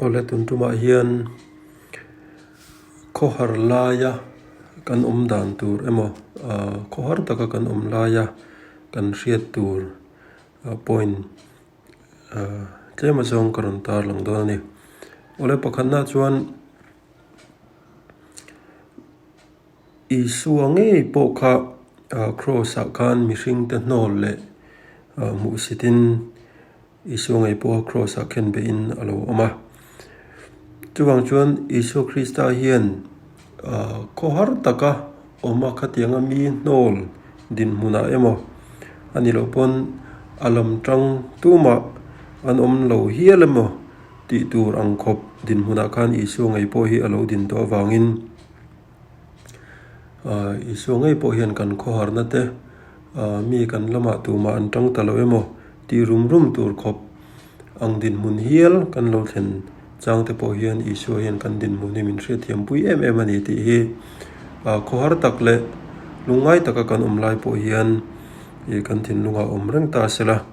Awle tun tumah hian khawhar laia kan awm dan tur emaw ah khawhar taka kan awm laia kan hriat tur point ah tlem azawng ka rawn tarlang dawn a ni. Awle pakhatna chuan Isua ngei pawh kha cross ah khan mihring te hnawl leh hmuhsit in Isua ngei pawha cross ah khen beh in a lo awm a. Chuvang chuan Isua Krista hian khawhar taka awm a khatianga mi hnawl dinhmunah emaw a nih loh pawn a lam tang tumah an awm lo hial emaw tih tur ang khawp dinhmunah khan Isua ngei pawh hi a lo din tawh avangin Ahh Isua ngei pawh hian kan khawharna te ahh mi kan lamah tumah an tang ta lo emaw tih rum rum tur khawp ang dinhmun hial kan lo thlen chang te pawh hian Isua hian kan dinhmun hi min hriatthiam pui em em a ni tih hi ahh khawhar tak leh lungngai taka kan awm lai pawh hian ih kan thinlungah awm reng ta se la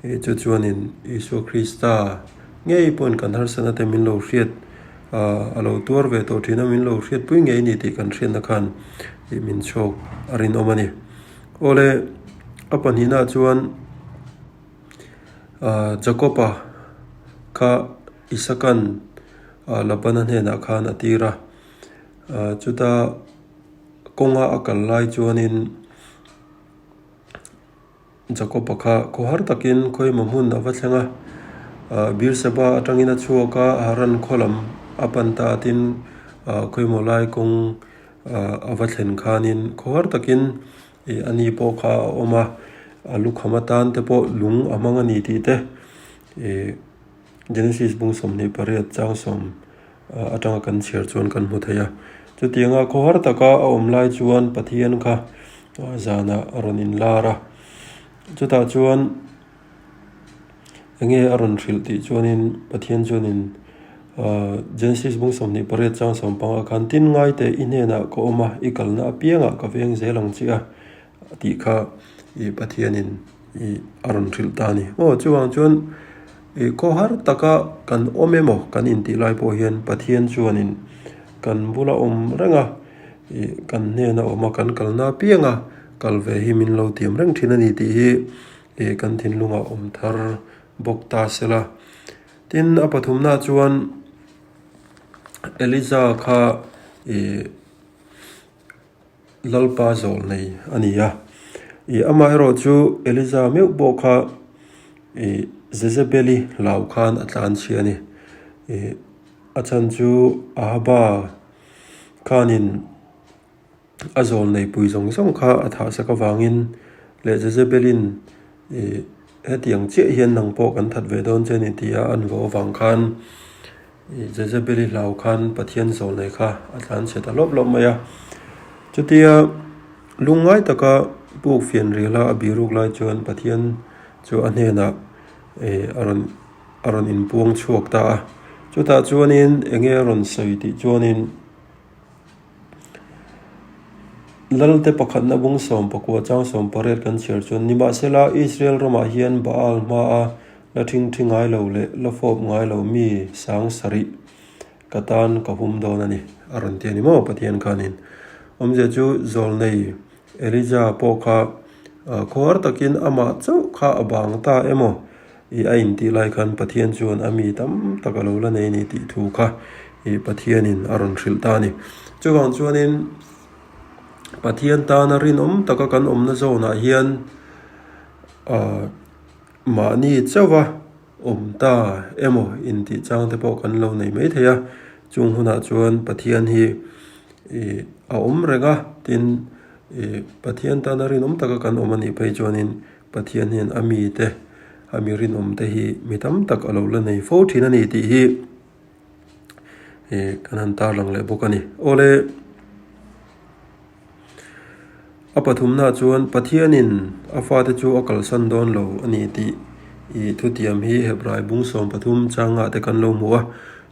ih chu chuanin Isua Krista ngei pawhin kan harsatna te min lo hriat Ahh a lo tuar ve tawh thin a, min lo hriatpui ngei ni tih kan hriatna khan ih min chhawk a rinawm a ni. Awle a pahnihna chuan ahh Jacob-a kha Isaka'n ah Labana hnenah khan a tir a, ahh chuta kawnga a kal lai chuanin Jakob-a kha khawhar takin khawima hmun a va thleng a, Beerseba atangin a chhuak a, Haran khaw lam a pan ta tin khawimaw lai kawng a va thlen khanin khawhar takin a ni pawh kha a awm a, a lukham atan te pawh lung a hmang a ni tih te Genesis bung 28 chang sawm atanga kan chhiar chuan kan hmu thei a. Chutianga khawhar taka a awm lai chuan Pathian kha zanah a rawn inlar a. Chutah chuan enge a rawn hrilh tih chuanin Pathian chuanin Genesis bung 28 chang 15 khan tin ngai teh i hnenah ka awm a, i kalna apiangah ka veng zel ang che a tih kha Pathianin a rawn hrilh ta a ni. Aw chuvang chuan Ih khawhar taka kan awm emaw kan intih lai pawh hian Pathian chuanin kan bula awm reng a, ih kan hnena awm a, kan kalna apiang a kal ve hi min lo tiam reng thin a ni tih hi ih kan thinlungah awm thar bawk ta se la. Tin, a pathumna chuan Eliza kha ih Lalpa zawh nei a ni a. Ih amaherawh chu Eliza meuh pawh kha ih Jezebeli hlau khan a tlan chhia a ni. Ih a chhan chu Ahaba khanin a zawl neipui zawng zawng kha a thah sak avangin leh Jezebelin ih hetiang chiah hian nang pawh kan that ve dawn che a ni tih a an vawh avang khan Jezebeli hlau khan Pathian zawlnei kha a tlan chhe ta lawp lawp mai a. Chutia lungngai taka puk fian rila a biruk lai chuan Pathian chu a hnenah a rawn a rawn inpuang chhuak ta a. Chutah chuanin enge a rawn sawi tih chuanin Lalte pakhatna bung sawm pakua chang sawm pariat kan chhiar chuan nimahsela Israel ramah hian Baal hmaa La ṭhingṭhi ngai lo leh la fawp ngai lo mi sang sarih ka tan ka hum dawn a ni, a rawn ti a ni maw Pathian khanin. Awmzia chu zawlnei Elija pawh kha khuar takin amah chauh kha a bang ta emaw i a intih lai khan Pathian chuan a mi tam tak a lo la nei a ni tih thu kha i Pathianin a rawn hrilh ta a ni. Chuvang chuanin Pathian tana rinawm taka kan awmna zawnah hian ah Mahni chauha awm ta emaw intih chang te pawh kan lo nei mai thei a, chung hunah chuan Pathian hi ih a awm reng a, tin ih Pathian tana rinawm taka kan awm a nih phei chuanin Pathian hian a mite a mi rinawm te hi mi tam tak a lo la nei fo thin a ni tih hi ih kan han tarlang leh bawk a ni. Awle. A pathumna chuan Pathianin a fate chu a kalsan dawn lo a ni tih i thutiam hi Hebrai bung 13 changah te kan lo hmu a.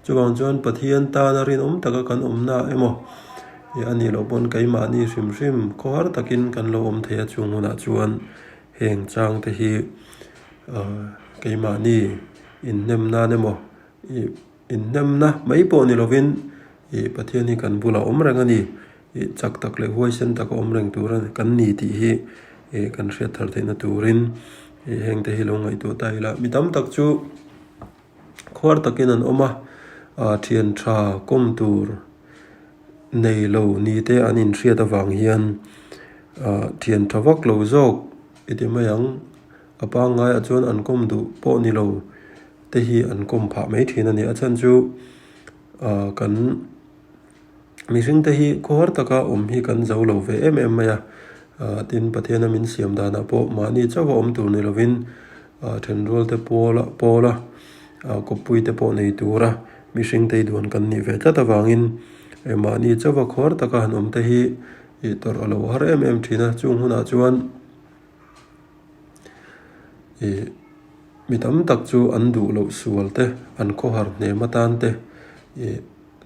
Chuvang chuan Pathian tana rinawm taka kan awmna emaw i a nih loh pawn keimahni hrim hrim khawhar takin kan lo awm thei a chung hunah chuan heng changte hi keimahni inhnem nan emaw i. Inhnemna mai pawh ni lovin ih Pathian hi kan bulah awm reng a ni. Ih chak tak leh huaisen taka awm reng tur a kan ni tih hi ih kan hriat thar theihna turin ih heng te hi lo ngaihtuah ta ila. Mi tam tak chu khuar takin an awm a, ah thian tha kawm tur nei lo ni te an inhriat avang hian ah thian tha vak lo zawk i ti mai ang. A pangngaiah chuan an kawm duh pawh ni lo te hi an kawm phah mai thin a ni. A chhan chu ah kan mihring te hi khawhar taka awm hi kan zo lo ve em em mai a. Ah tin Pathiana min siam danah pawh mahni chauh a awm tur ni lovin ah thenrual te pawl pawl a ah kawppui te pawh nei tura mihring te hi duan kan nih ve tlat avangin mahni chauh a khawhar taka han awm te hi ih tawrh a lo har em em thin a. Chung hunah chuan. Ih mi tam tak chu an duh loh sual te an khawhar hnem atan te ih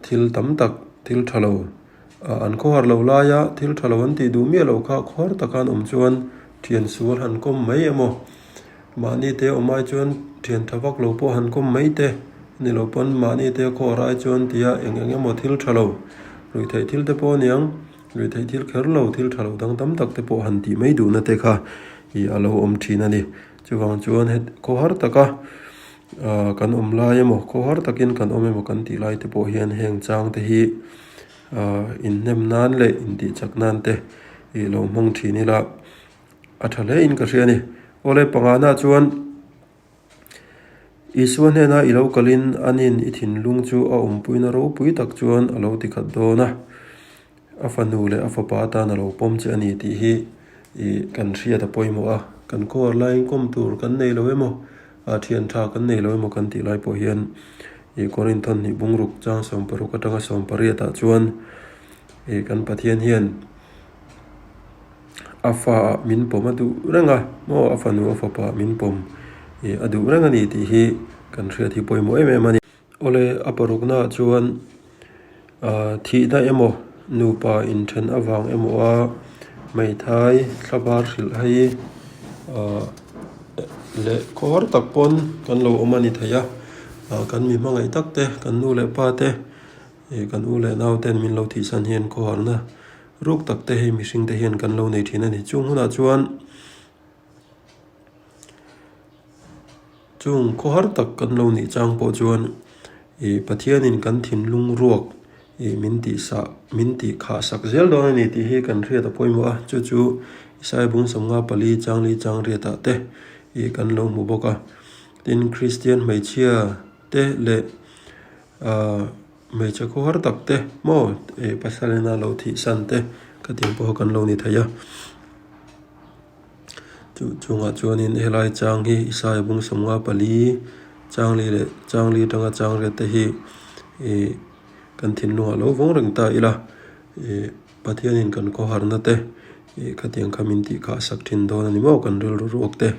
thil tam tak thil tha lo ah an khawhar lo laia thil tha lo an tih duh miah loh kha khawhar taka an awm chuan thian sual han kawm mai emaw mahni te awm ai chuan thian tha vak lo pawh han kawm mai te ni lo pawn mahni te khawhar ai chuan tia eng eng emaw thil tha lo ruihtheih thil te pawh a niang. Ruihtheih thil kher lo, thil tha lo dang tam tak te pawh han tih mai duhna te kha ih a lo awm thin a ni. Chuvang chuan het khawhar taka ah kan awm lai emaw khawhar takin kan awm emaw kan tih lai te pawh hian heng chang te hi ah inhnem nan leh intih chak nan te ih lo hmang thin ila a tha hle in ka hria a ni. Awle pangana chuan. Isua hnena i lo kalin anin i thinlung chu a awmpuina ropui tak chuan a lo tikhat dawn a, a fanu leh a fapa atan a lo pawm che a ni tih hi i kan hriat a pawimawh a. Kan khawar laiin kawm tur kan nei lo emaw, a thian tha kan nei lo emaw kan tih lai pawh hian i Korinthon hnih bungruk chang 16 atanga 18 ah chuan i kan Pathian hian A fa ah min pawm a duh reng a, maw a fanu a fapa ah min pawm ih a duh reng a ni tih hi kan hriat hi pawimawh em em a ni. Awle a parukna ah chuan ah thihna emaw nupa inthen avang emaw a hmeithai thlabar hrilh hei ah leh khawhar tak pawn kan lo awm a ni thei a, ah kan mi hmangaih tak te kan nu leh pa te ih kan u leh nau ten min lo thihsan hian khawharna Ruk tak te hei mihring te hian kan lo nei thin a ni. Chung hunah chuan chung khawhar tak kan lo nih chang pawh chuan ih Pathianin kan thinlung ruak ih min tih sah min tih khah sak zel dawn a ni tih hi kan hriat a pawimawh a. Chu chu Isaiah bung sawmnga pali changli changriat ah te ih kan lo hmu bawk a. Tin, Kristian hmeichhia te leh ah. Hmeichhe khawhar tak te maw eh pasal ina lo thih san te ka tih pawh kan lo ni thei a. Chu chungah chuanin helai chang hi Isaiah bung sawmnga pali changli leh changli atanga changriat te hi ih kan thinlungah lo vawng reng ta ila ih Pathianin kan khawharna te ih khatiang kha min tih khah sak thin dawn a ni maw kan rilru ruak te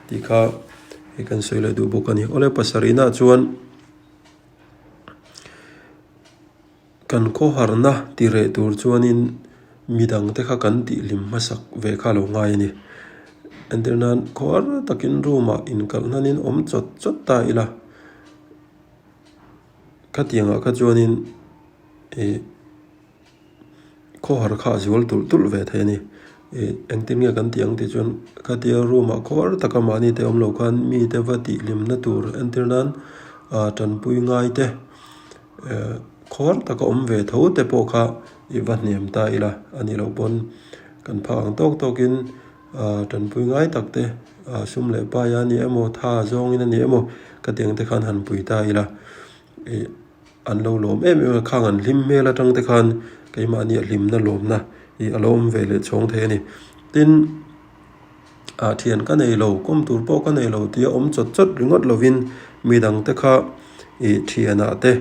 tih kha ih kan sawi leh duh bawk a ni. Awle pasarihnaah chuan. Kan khawharna ti reh tur chuanin midangte kha kan tihlim hmasak ve kha lo ngai a ni. Entir nan khawhar takin room ah inkalh hnanin awm chawt chawt ta ila khatiangah kha chuanin ih. Khawhar kha a zual tulh tulh ve thei a ni. Ih engtin nge kan tih ang tih chuan khatia room ah khawhar taka mahni te awm loh khan mite va tih hlimna tur entir nan ah tanpui ngai te eh khawhar taka awm ve tho te pawh kha ih va hnem ta ila a nih loh pawn kan phak ang tawk tawkin ah tanpui ngai tak te ah sum leh pai a ni emaw tha zawngin a ni emaw khatiang te khan han pui ta ila ih. An lo lawm em em a, khang an hlim hmel atang te khan keimahni a hlimna lawmna ih a lo awm ve leh chhawng thei a ni. Tin, ah thian ka nei lo, kawm tur pawh ka nei lo tia awm chawt chawt ringawt lovin midang te kha ih thianah te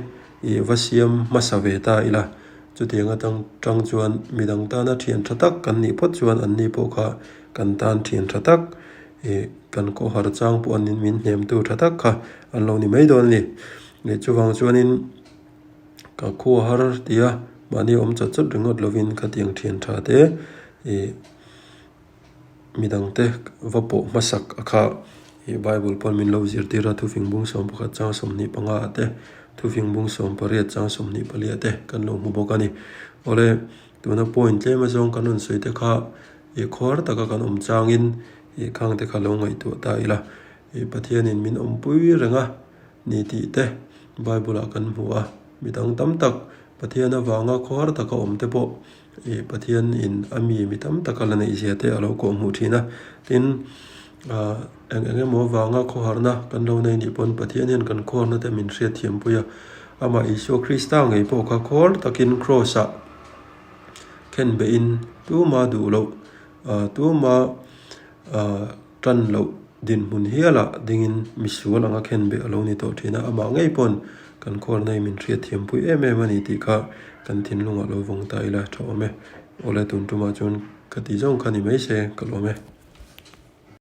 ih va siam hmasa ve ta ila. Chutiang atang tang chuan midang tana thian tha tak kan nih phawt chuan an ni pawh kha kan tan thian tha tak ih kan khawhar chang pawh an min hnemtu tha tak kha an lo ni mai dawn a ni. Leh chuvang chuanin ka khua har tia mahni awm chawt chawt ringawt lovin khatiang thian tha te ih midangte va pawh hmasak a kha ih bible pawn min lo zirtir a thufing bung 11 chang 25 ah te. Thufing bung 18 chang 24 te kan lo hmu bawk a ni. Awle, tuna point tlem azawng kan rawn sawi te kha ih khuar taka kan awm changin ih khang te kha lo ngaihtuah ta ila. Ih Pathianin min awmpui reng a ni tih te Bible ah kan hmu a, midang tam tak Pathian avanga khuar taka awm te pawh Ih Pathian in a mi mi tam tak a la neih zia te a lo kawh hmuh thin a, tin ah eng eng emaw vanga khawharna kan lo nei nih pawn Pathian hian kan khawharna te min hriat thiam pui a, amah Isua Krista ngei pawh kha khawl takin Kraws ah khen beh in tuma duh loh ah tuma ah tan loh dinhmun hialah dingin misual anga khen beh a lo ni tawh thin a, amah ngei pawn kan khuarna hi min hriatthiampui em em a ni tih kha kan thinlungah lo vawng ta ila tha awm e. Awle tun tumah chuan ka tih zawng kha ni mai se ka lawm e.